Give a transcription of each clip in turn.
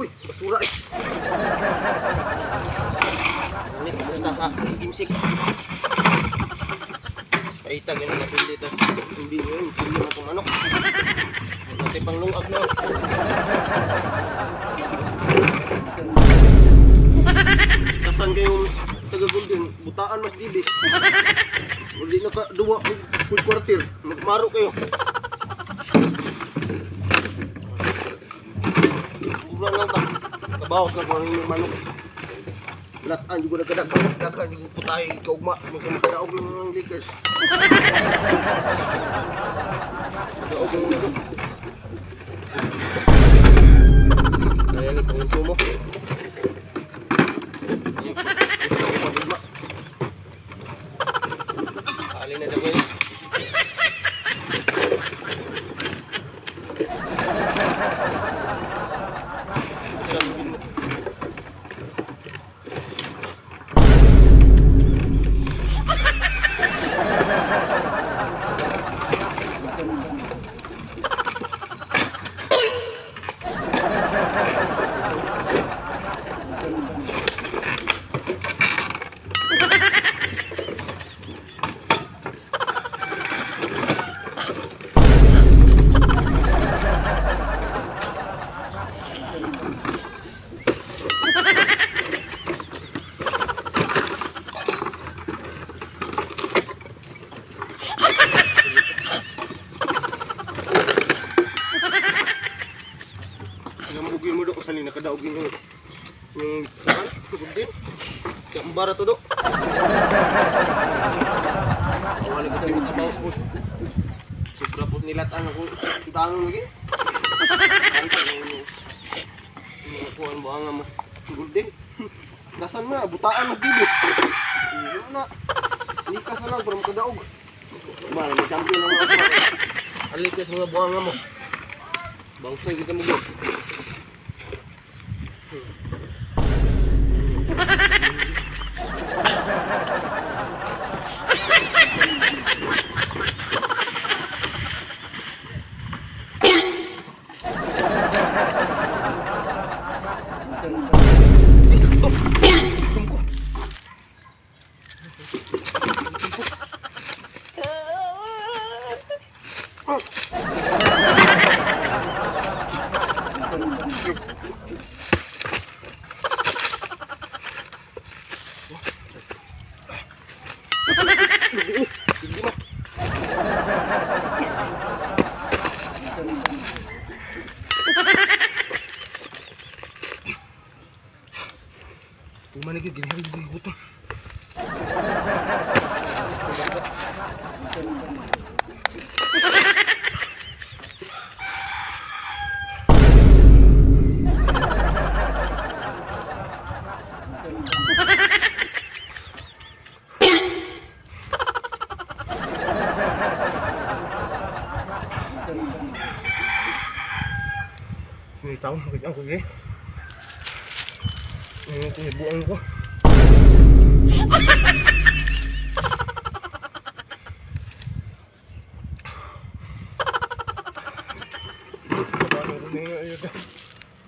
Uy, basura eh. Ano, kumusta ka? Gimsik. Paitag yun ang napindi tas. Hindi yun, hindi na itong manok. Dati pang lungag na. Kasan kayong taga Golden, butaan mas dibi. Uli na ka duwa food quarter, magmaro kayo. Mura lang ta. Kabawas na ko ang inyong manok. Lataan, di ko nagkadag. Daghan, di ko putahe, kaugma. Magkadaog lang ng Lakers. Kadaog lang nito. Kaya ni pangunsumo. Ayun, gusto ko pag-ugma. Alin na dagoy. Namugin mo do kung saan nakadaog yung saan? Golden. Kambara to do. Wala ko tayo makabawas po. Sobra po nilatan ako. Sudano lagi. Kuan mo ang mo. Golden. Nasan na? Butaan mas dibis. Ano na? Likas na lang para makadaog. Ba, may champion na mga Alikas mga buhanga mo. Bangsay kita mo go. Ay, sakto. Gutom ko. Hindi mo. Tuman lagi gini hari gue gutom. May tao, makita ko eh. Ngayon ko, ibuang ko.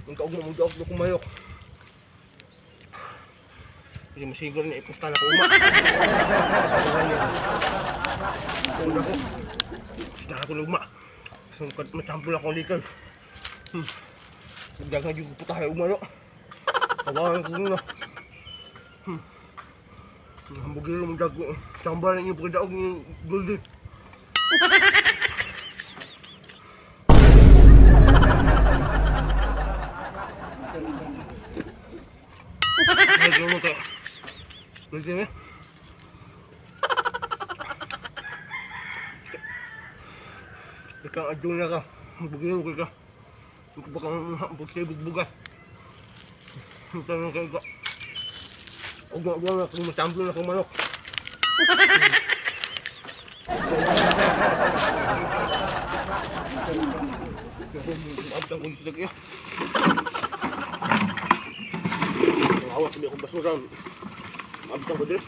Ang kaog mo, daog na kumayok. Kasi masiguro na ipusta na ko uma. Una ko. Pusta na ko lugma. So, machampol akong likal. Nagdagan yung putahe umano. Tawagan ko muna. Hambugin lang dago. Chamba na yung pagdaog ng golden. Ay, mo kayo. Golden eh. Ikaw adyo na ka. Bugin ko ka. Baka bugsay-bugbugas. Tanong kayo ka. Ugma-ugma na kung matampo na akong manok. Abtang ko dito kaya. Awas sabi akong basura. Abtang ko dito.